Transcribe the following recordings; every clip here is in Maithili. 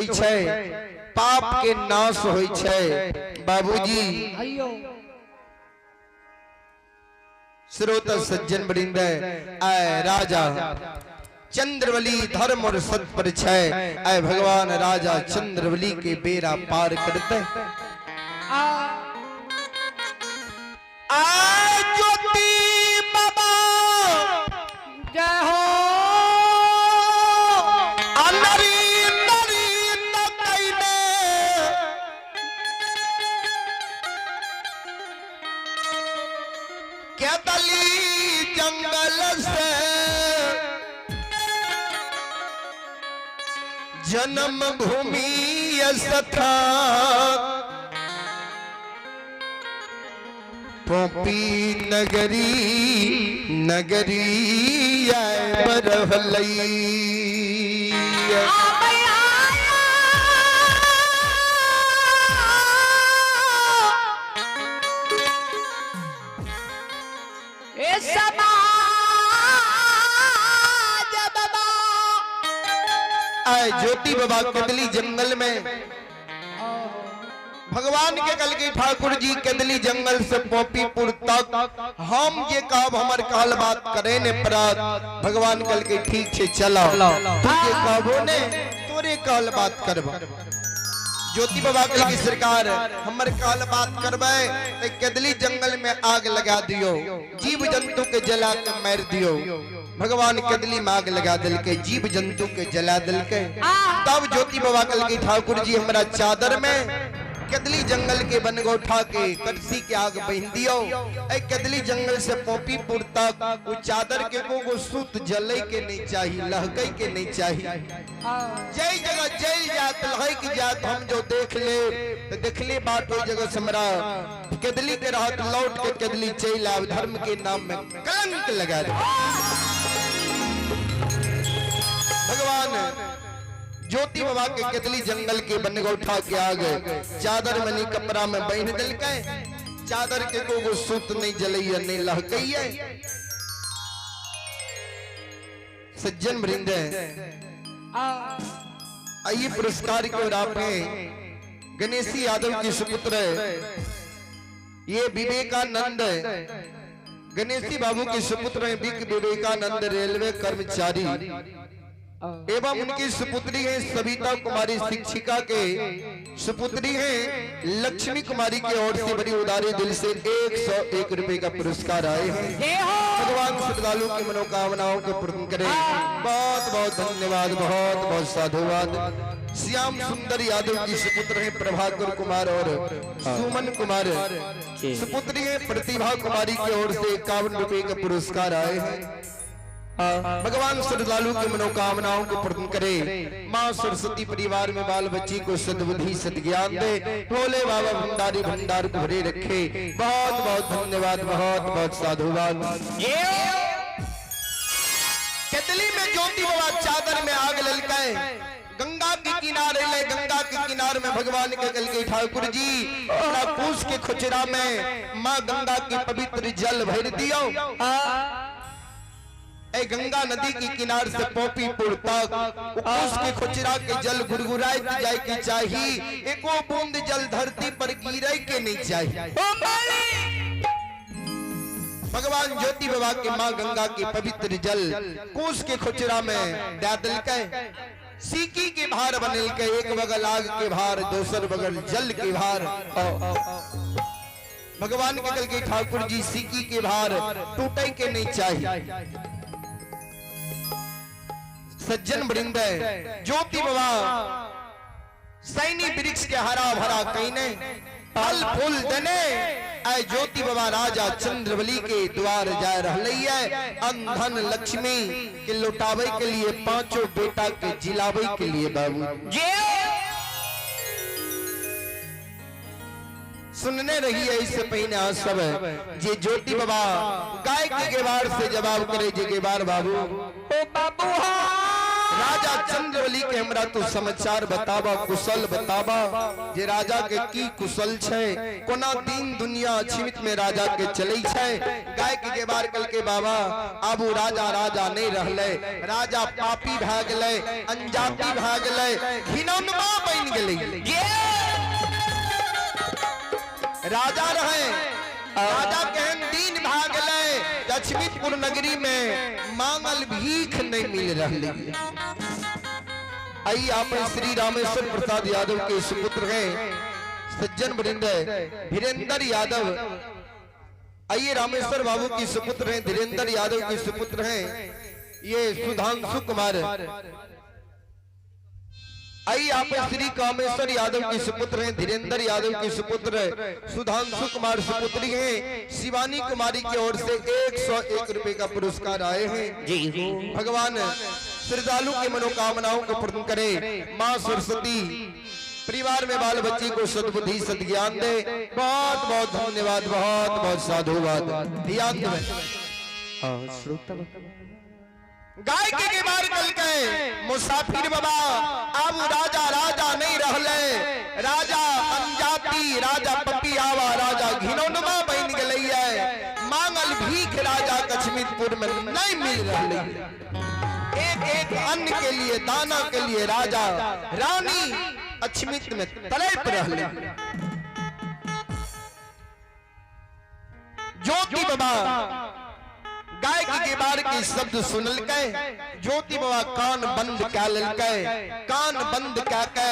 होइ छै, पाप के नाश होइ छै। बाबूजी श्रोता सज्जन वृंद, आय राजा चंद्रबली धर्म और सत पर छै। आय भगवान राजा चंद्रबली के बेड़ा पार करते। आय ज्योति बाबा जय हो। अनरी नरी न कैने केदली जंगल से जन्म भूमि स्थान पोपी नगरी नगरी आए बरहलई। ए समाज बाबा आए ज्योति बाबा कदली जंगल में भगवान के कल के ठाकुर जी कदली जंगल से पोपीपुर तक हम जे कहब हमर कहल बात करे ने परात। भगवान कल के ठीक छे चलो, तू जे कहबो ने तोरे कहल बात करब। ज्योति बाबा कल की सरकार हमर कहल बात करबै ते कदली जंगल में आग लगा दियो, जीव जंतु के जला के मार दियो। भगवान कदली में आग लगा दिलके, जीव जंतु के जला दिलके। तब ज्योति बाबा कल की ठाकुर जी हमरा चादर में कदली जंगल के बनगोठा के करसी के आग बहन दियो। ए कदली जंगल से पोपीपुर तक वो चादर के को गो सूत जले के नहीं चाहिए, लहके के नहीं चाहिए। जय जगह जल जात लहक जात हम जो देख ले तो देखले बात ओई जगह से हमरा कदली के रहत लौट के कदली चल आब, धर्म के नाम में कलंक लगा दे। भगवान ज्योति बाबा के कदली जंगल के बनगौठा के आगे चादर मनी कपड़ा में बहन दिलकै। चादर के को गो सूत नहीं जलैया नहीं लहकैया। सज्जन वृंद, आइए पुरस्कार की ओर आप हैं। गणेशी यादव की सुपुत्र ये विवेकानंद गणेशी बाबू के सुपुत्र हैं बिक विवेकानंद रेलवे कर्मचारी एवं उनकी सुपुत्री है सविता कुमारी शिक्षिका के सुपुत्री हैं लक्ष्मी कुमारी की ओर से बड़ी उदारी दिल से 101 रुपए का पुरस्कार आए हैं। भगवान श्रद्धालु की मनोकामनाओं को पूर्ण करे। बहुत बहुत धन्यवाद, बहुत बहुत साधुवाद। श्याम सुंदर यादव की सुपुत्र हैं प्रभाकर कुमार और सुमन कुमार, सुपुत्री है प्रतिभा कुमारी की ओर से 51 रुपए का पुरस्कार आए हैं। भगवान श्रद्धालु की मनोकामनाओं को पूर्ण करे। माँ सरस्वती परिवार में बाल बच्ची को सद्बुद्धि सद्ज्ञान दे। भोले बाबा भंडारी भंडार को भरे रखे। बहुत बहुत धन्यवाद, बहुत बहुत साधुवाद। केतली में ज्योति बाबा चादर में आग ललकाए गंगा के किनारे ले। गंगा के किनारे में भगवान के कल के ठाकुर जी अपना पूछ के खुचरा में माँ गंगा के पवित्र जल भर दियो। ए गंगा नदी के किनार से पोपीपुर तक उस के खुचरा के जल गुरगुराए जाए के चाही, एको बूंद जल धरती पर गिरे के नहीं चाहिए। भगवान ज्योति बाबा के माँ गंगा के पवित्र जल कोस के खुचरा में दे दिलकै। सीकी के भार बनेलकै, एक बगल आग के भार, दोसर बगल जल के भार। भगवान के कल के ठाकुर जी सीकी के भार टूटे के नहीं चाहिए। सज्जन वृंद, ज्योति बाबा सैनी वृक्ष के हरा भरा कहीने फल फूल देने आए ज्योति बाबा राजा चंद्रबली के द्वार जा रही है अंधन लक्ष्मी के लुटावे के लिए, पांचों बेटा के जिलावे के लिए। बाबू सुनने रही है इससे पहले आज सब जे ज्योति बाबा गाय के गेवार से जवाब करे जे गेवार बाबू ओ बाबू राजा चंद्रबली के हमरा तू समाचार बताबा, कुशल बताबा जे राजा के की कुशल छै, कोना दिन दुनिया अछिमित में राजा के चलै छै। गाय के गेवार कल के बाबा आबू राजा राजा नहीं रहले, राजा पापी भए गेलै, अनजाति भए गेलै, घिनौनमा राजा रहे, राजा केहन दिन भाग गए लक्ष्मीपुर नगरी में मांगल भीख नहीं मिल रही। आई आप श्री रामेश्वर प्रसाद यादव के सुपुत्र हैं सज्जन वृंद धीरेन्द्र यादव। आइए रामेश्वर बाबू की सुपुत्र हैं, धीरेन्द्र यादव के सुपुत्र हैं ये सुधांशु कुमार। आई आप श्री कामेश्वर यादव के सुपुत्र हैं, धीरेन्द्र यादव के सुपुत्र सुधांशु कुमार सुपुत्री हैं। शिवानी कुमारी की ओर से 101 रुपए का पुरस्कार आए हैं। जी भगवान श्रद्धालु की मनोकामनाओं को पूर्ण करे। माँ सरस्वती परिवार में बाल बच्ची को सद्बुद्धि सद्ज्ञान दे। बहुत बहुत धन्यवाद, बहुत बहुत साधुवाद। ध्यान दे। श्रोता गाय के बार कल के मुसाफिर बाबा अब राजा राजा नहीं रहले, राजा अनजाति, राजा पपियावा, राजा घिनौनमा बन गए है। मांगल भीख राजा कश्मीरपुर में नहीं मिल रही। एक एक अन्न के लिए, दाना के लिए राजा रानी अछमित में तड़प रहे। ज्योति बाबा गाय के गेबार के शब्द सुनल के ज्योति बाबा कान बंद कै ललकै, कान बंद कै के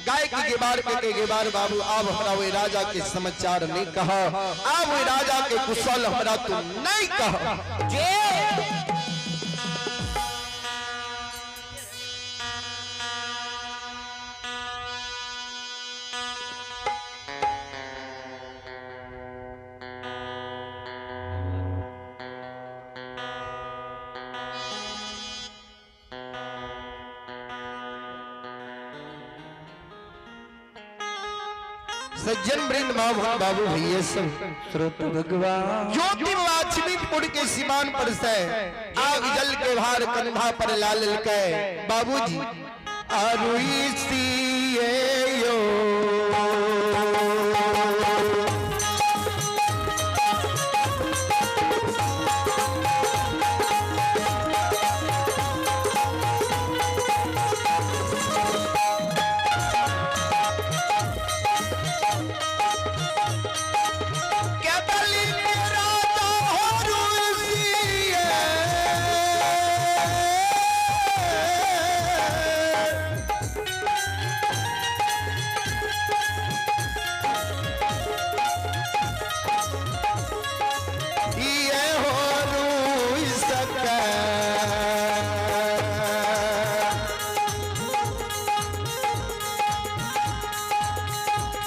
गाय के गेबार के गेबार बाबू अब हमरा वे राजा के समाचार नहीं कहा, अब वे राजा के कुशल हमरा तू नहीं कहा। जे सज्जन वृंद माँ बाबू भैया सब श्रोता भगवान ज्योति लक्ष्मीपुर के सीमान पर से आग जल के भार कंधा पर लाल के बाबूजी अरुई सीए यो के बलि राजा हो रुसिए। ये हो रुई सके।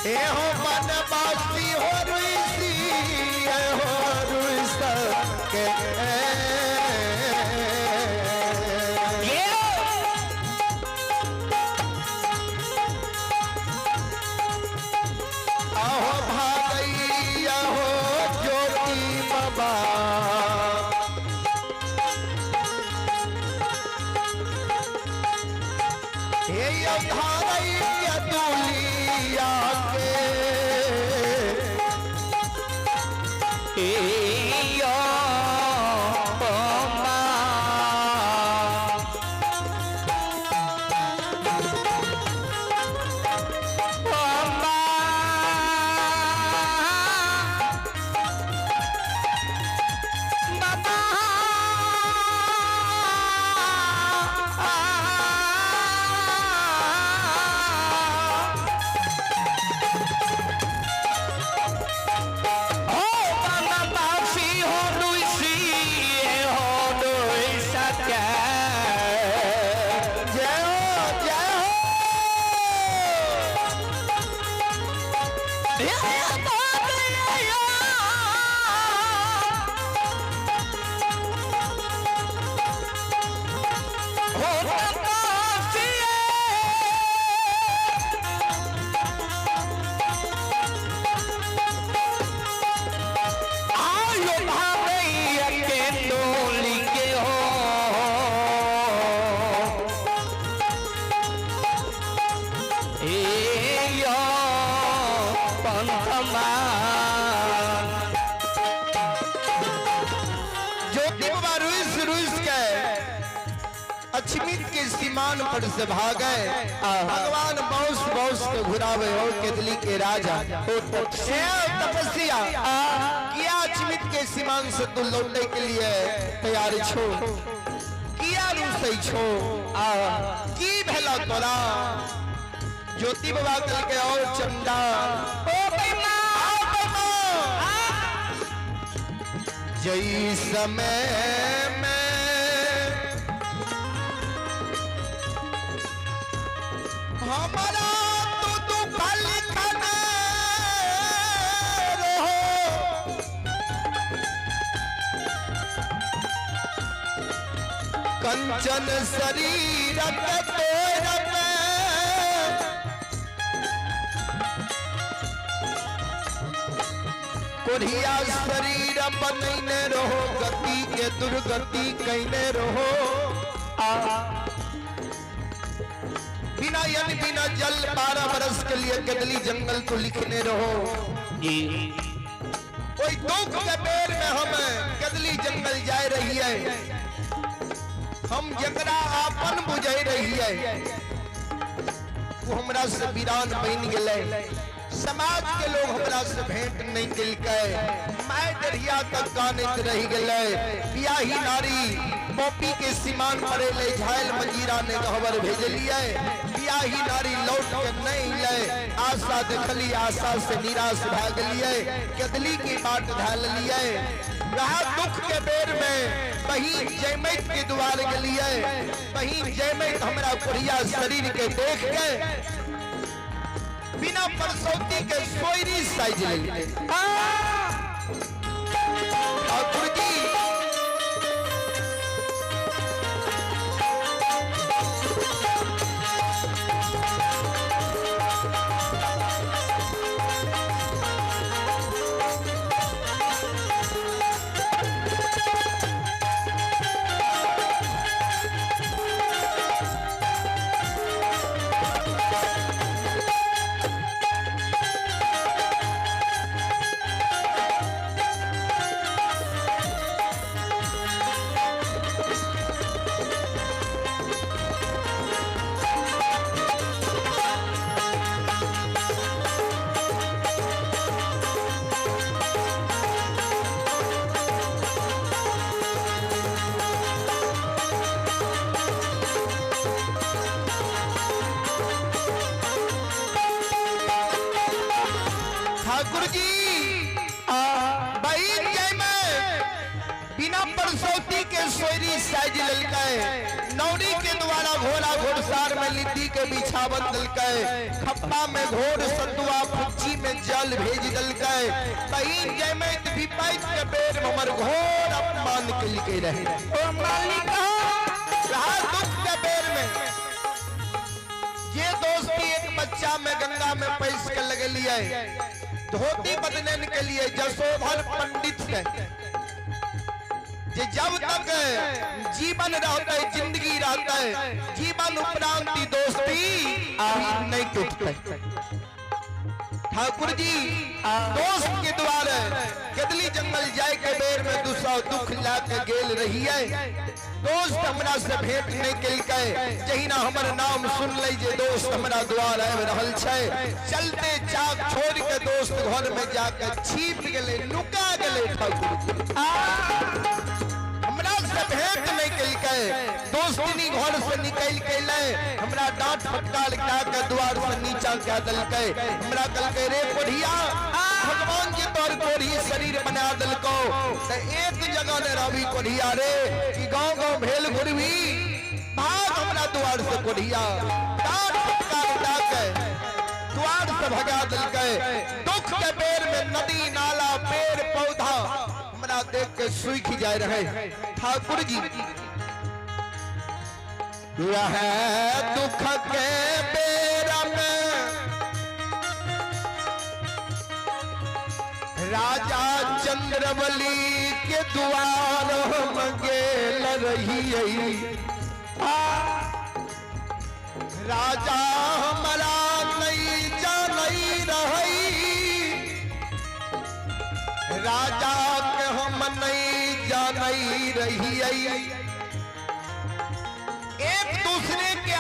ए हो बनवासी हो रुसी, ए हो रुई सके। आहो भागैया हो ज्योति बाबा हे अवधारैया दुलिया के। जय हो जय हो। ज्योति बाबा रुस रुस के अछमित के सीमान सीमान पर से भागे। भगवान बौस बौस के घुरावे हो केदली के राजा। ओ तपस्या किया चिमित के सीमान से तू लौटे के लिए तैयार छो, किया रूसै छो, की भेला तोरा? ज्योति बाबा कल के और चंदा ओ बेमा जई समय में हमारा तो दुख लिखने रहो, कंचन शरीर तोर में कोढ़िया शरीर बनैने रहो, गति के दुर्गति कैने रहो। बिना यन बिना जल 12 बरस के लिए गदली जंगल को लिखने रहो। कोई दुख के बेर में हम गदली जंगल जाए रही है, हम जकरा आपन बुझे रही है वो हमरा से वीरान बन गए। समाज के लोग हमरा से भेंट नहीं केलकै, मैं दरिया तक कानैत रह गेलै। बियाही नारी पॉपी के सीमान पर ले झायल मंजीरा ने गहबर भेजलिए, बियाही नारी लौट के नहीं ले। आशा देखली आशा से निराश भए गेलिए, कदली की बाट धैल लिए। रहा दुख के बेर में बही जयमैत के द्वार गेलिए, बही जयमैत हमरा कोढ़िया शरीर के देख के बिना परसौती के सोयरी साइज ले। ठाकुर जी ठाकुर जी बहिन जय में बिना परसौती के सोयरी साइज ललकै, नौरी के द्वारा घोड़ा घोड़सार में लिट्टी के बिछावन दलकै, खप्पा में घोड़ सतुआ फुच्ची में जल भेज दलकै। बहिन जय में विपैत के बेर हमर घोर अपमान के लिखे रहे। ओ मालिक रहा दुख के बेर में ये दोस्ती एक बच्चा में गंगा में पैस के लगे लिए धोती बदलने के लिए जसोधर पंडित से जे जब तक जीवन रहता है जिंदगी रहता है जीवन उपरांत दोस्ती अभी नहीं टूटते। ठाकुर जी दोस्त के द्वारा कदली जंगल जाए के बेर में दूसरा दुख ला के गेल रही है। दोस्त हमरा से भेंट नहीं केलकै, जहिना हमर नाम सुन लै जे दोस्त हमरा द्वार आबि रहल छै, चलते चाक छोड़ के दोस्त घर में जाके छिप गेलै, नुका गेलै। ठाकुर जी हमरा से भेंट नहीं केलकै, दोस्तिनी घर से निकल के ले हमरा डांट फटकार ला के द्वार से नीचा कह देलकै। हमरा कहलकै रे कोढ़िया, भगवान जी तोर कोढ़ी शरीर बना देलको त एक जगह ने रहबी कोढ़िया रे कि गांव गांव भेल घुरबी, भाग हमरा द्वार से कोढ़िया। डांट फटकार ला के द्वार से भगा देलकै। दुख के बेर में नदी नाला पेड़ पौधा हमरा देख के सूख जाए रहे। ठाकुर जी रहे दुख के बेर में राजा चंद्रबली के द्वार हम गेल रही। राजा हमारा नहीं जानई रही, राजा के हम नहीं जानई रही। एक दूसरे के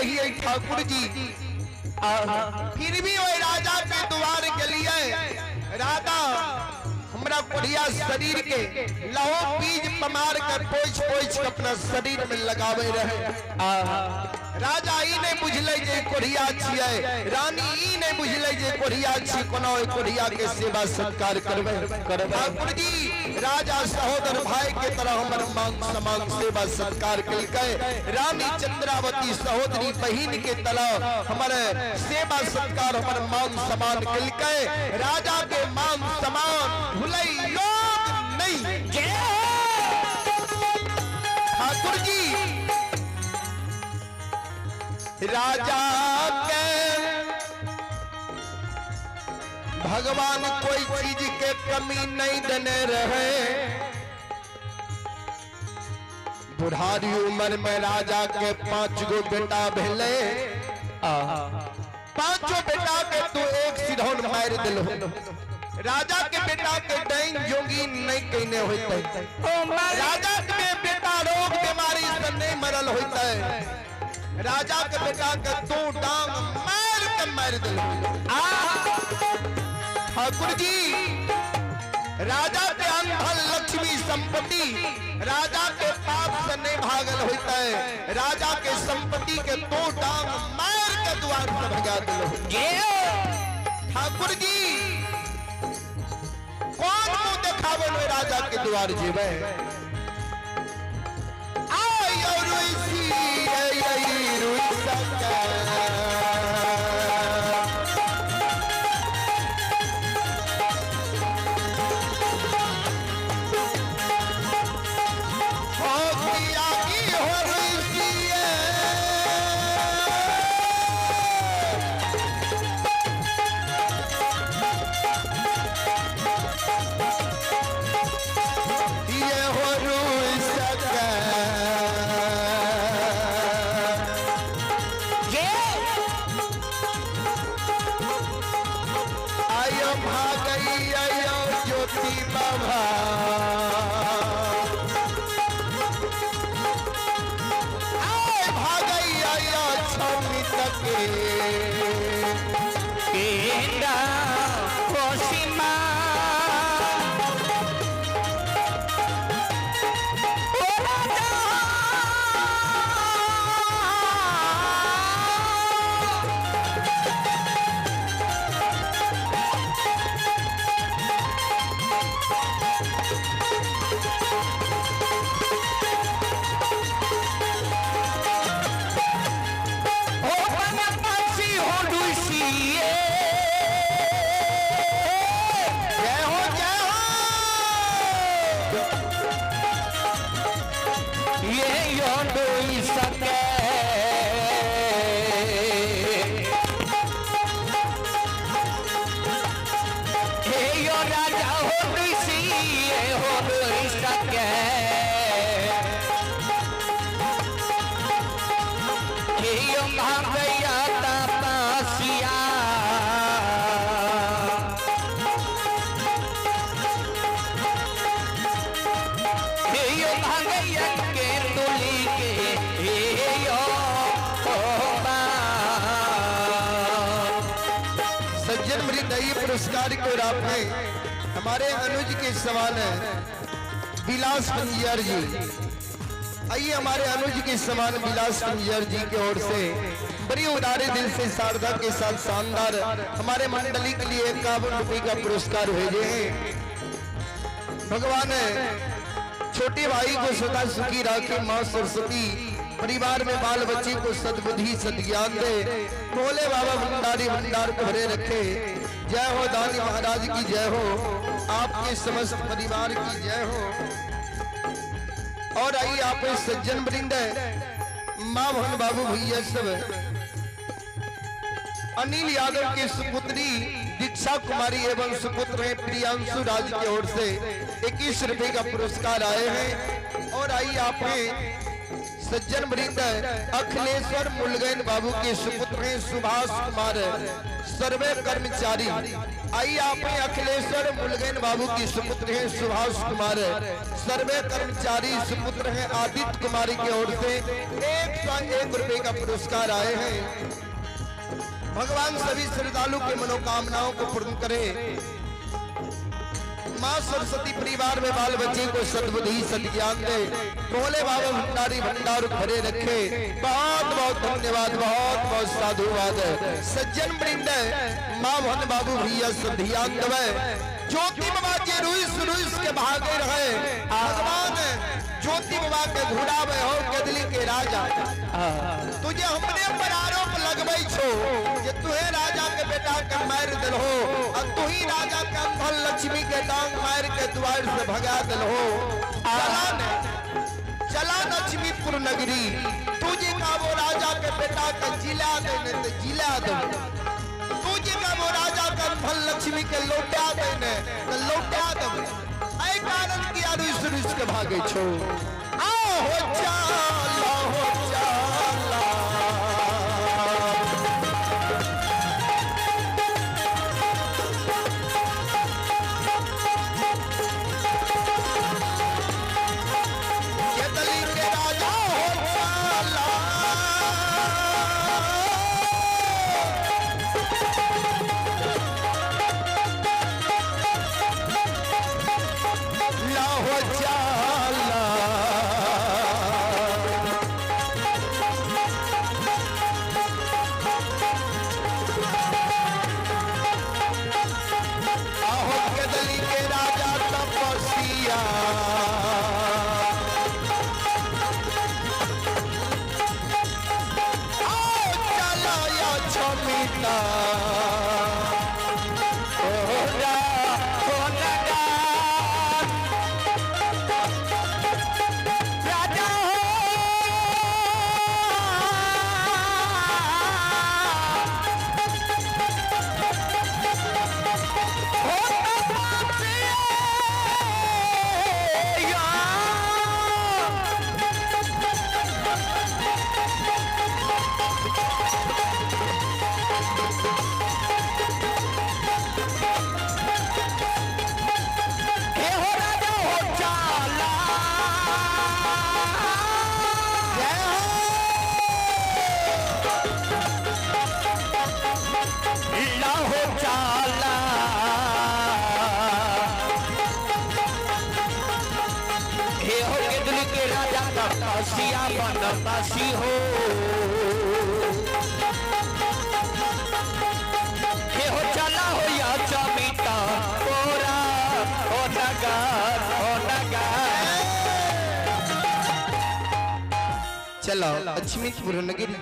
रहिए ठाकुर जी, फिर भी वही राजा के द्वार गेलिए। राधा हमरा कोढ़िया शरीर के लहो बीज पमार कर पोछ पोछ के अपना शरीर में लगावे रहे। राजा ई नहीं बुझले जे कोढ़िया छियै, रानी ई नहीं बुझले जे कोढ़िया छी, कोनो कोढ़िया के सेवा सत्कार करबै। ठाकुर जी राजा सहोदर भाई के तरह हमर मांग समान सेवा सत्कार केलकै। रानी चंद्रावती सहोदरी बहिन के तरह हमर सेवा सत्कार हमर मांग समान केलकै। राजा के मांग समान भूलै योग नहीं। ठाकुर जी राजा के भगवान कोई चीज के कमी नहीं देने रहे। बुढ़ारी उम्र में राजा के 5 गो बेटा भेले, 5 बेटा के तू एक सिरौन मार दिलो। राजा के बेटा के डाइन जोगी नहीं कहने होते, राजा के बेटा रोग बीमारी से नहीं मरल होते, राजा के बेटा के तू डांग मार के मार दिलो। ठाकुर जी राजा के अंधन लक्ष्मी संपत्ति राजा के पाप से नहीं भागल होते, राजा के संपत्ति के तो डांग मार के द्वार से भगा दिलो। ठाकुर जी कौन मुंह देखावे में राजा के द्वार जीवे। आयो रुसी आई रुसा पुरस्कार को आपने हमारे अनुज के सवाल है विलास पंजियर जी। आइए हमारे अनुज के समान विलास पंजियर जी की ओर से बड़ी उदारे दिल से शारदा के साथ शानदार हमारे मंडली के लिए 51 रुपये का पुरस्कार भेजे हैं। भगवान छोटे भाई को सदा सुखी रखे, माँ सरस्वती परिवार में बाल बच्चे को सद्बुद्धि सद्ज्ञान दे, भोले बाबा भंडारी भंडार को भरे रखे। जय हो दानी महाराज की जय हो, आपके समस्त परिवार की जय हो। और आइए आप सज्जन वृंद माँ भवन बाबू भैया सब, अनिल यादव के सुपुत्री दीक्षा कुमारी एवं सुपुत्र हैं प्रियांशु राज की ओर से 21 रुपए का पुरस्कार आए हैं। और आइए आप सज्जन वृंद अखिलेश्वर मुलगैन बाबू के सुपुत्र हैं सुभाष कुमार सर्वे कर्मचारी। आइए आप अखिलेश्वर मुलगैन बाबू की सुपुत्र हैं सुभाष कुमार सर्वे कर्मचारी सुपुत्र हैं आदित्य कुमारी की ओर से 101 रुपए का पुरस्कार आए हैं। भगवान सभी श्रद्धालु के मनोकामनाओं को पूर्ण करे। माँ सरस्वती परिवार में बाल बच्चे को सद्बुद्धि सद्ज्ञान दे। भोले बाबा भंडारी भंडार भरे रखे। बहुत बहुत धन्यवाद, बहुत बहुत साधुवाद। सज्जन वृंद माँ भन बाबू भैया सधियान दवे। ज्योति बाबा जे रुइस रुइस के भागे रहे। भगवान ज्योति बाबा के घुड़ावे हो केदली के राजा। तुझे हमने पर आरोप लगबै छो जे तुहे राजा के बेटा के मार दिलहो और तू ही राजा के अंधल लक्ष्मी के डांग मार के द्वार से भगा दिलहो। चला ने चला लक्ष्मीपुर नगरी, तुझे का वो राजा के बेटा के जिला दे ने तो जिला दे। तुझे का वो राजा के अंधल लक्ष्मी के लौटा दे ने तो लौटा दे। ऐ कारण की आरु इस के भागे छो। आओ हो चाला हो चाला। केदली के राजा हो चाला। लाहो चाला। आहो केदली के राजा तपस्या। आओ चला या छमिता। ओरा ओ नगार राजा हो हो तपस्या हे हो राजा हो चाला। जय हो। लाहो चाला। हे हो केदली के राजा तपस्या बनवासी हो। हे हो चला हो या चमिता ओरा ओ नगार ओ नगार। चलो लक्ष्मीपुर नगरी।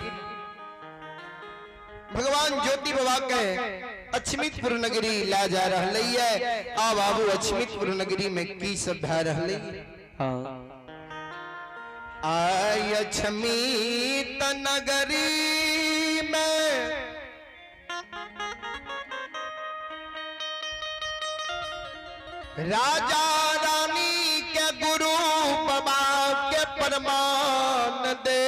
भगवान ज्योति बाबा के अक्षमितपुर नगरी ला जा रहलै है। आ बाबू अक्षमितपुर नगरी में की सब भए रहलै है। हाँ आय अक्षमित नगरी में राजा रानी के गुरु बाबा के प्रमाण दे।